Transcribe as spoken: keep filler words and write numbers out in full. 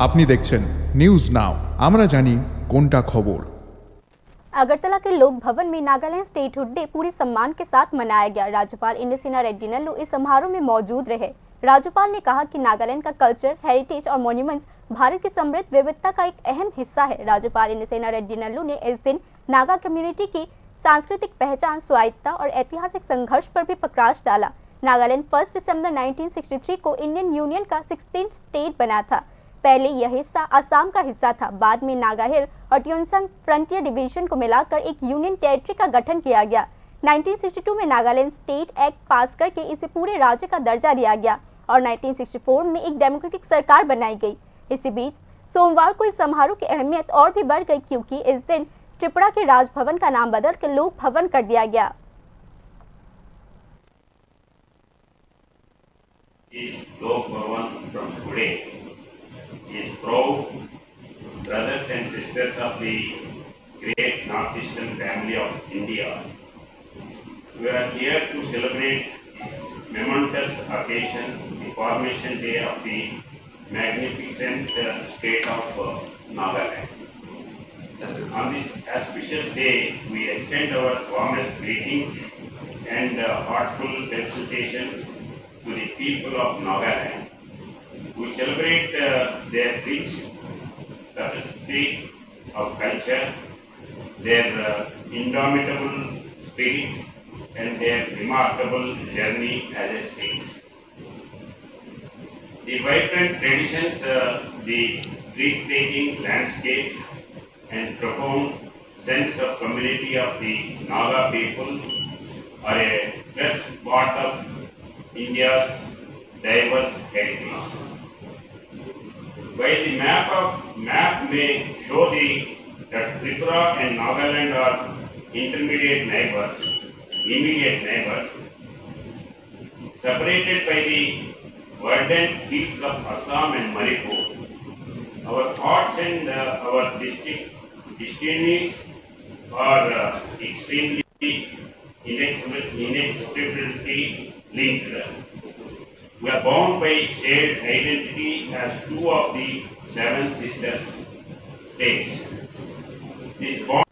আপনি দেখছেন news now. আমরা জানি কোনটা খবর। अगरतला के लोक भवन में नागालैंड स्टेटहुड डे पूरे सम्मान के साथ मनाया गया। राज्यपाल इंद्रसेना रेड्डी नल्लू इस समारोह में मौजूद रहे। राज्यपाल ने कहा कि नागालैंड का कल्चर, हेरिटेज और मॉन्यूमेंट्स भारत की समृद्ध विविधता का एक अहम हिस्सा है। राज्यपाल इंद्रसेना रेड्डी नल्लू ने इस दिन नागा कम्युनिटी की सांस्कृतिक पहचान, स्वायत्तता और ऐतिहासिक संघर्ष पर भी प्रकाश डाला। नागालैंड फर्स्ट दिसंबर नाइनटीन सिक्सटी थ्री को इंडियन यूनियन का सिक्सटीन्थ स्टेट बना था। पहले यह हिस्सा असम का हिस्सा था। बाद में नागा हिल और ट्यूनसंग फ्रंटियर डिवीजन को मिलाकर एक यूनियन टेरिटरी का गठन किया गया। नाइनटीन सिक्सटी टू में नागालैंड स्टेट एक्ट पास करके इसे पूरे राज्य का दर्जा दिया गया और नाइनटीन सिक्सटी फोर में एक डेमोक्रेटिक सरकार बनाई गई। इसी बीच सोमवार को इस समारोह की अहमियत और भी बढ़ गई, क्योंकि इस दिन त्रिपुरा के राजभवन का नाम बदल कर लोक भवन कर दिया गया। This Lok Bhavan from today is proud brothers and sisters of the great Northeastern family of India. We are here to celebrate momentous occasion, the formation day of the magnificent uh, state of uh, Nagaland. On this auspicious day, we extend our warmest greetings and uh, heartful felicitation to the people of Nagaland. We celebrate uh, their rich tapestry of culture, their uh, indomitable spirit, and their remarkable journey as a state. The vibrant traditions, uh, the breathtaking landscapes, and profound sense of community of the Naga people are a best part of India's diverse heritage. While the map of map may show the, that Tripura and Nagaland are intermediate neighbors, immediate neighbors, separated by the verdant hills of Assam and Manipur, our thoughts and uh, our distinct destinies are uh, extremely inextric- inextricably linked. We are bound by shared identity as two of the seven sisters states. This bond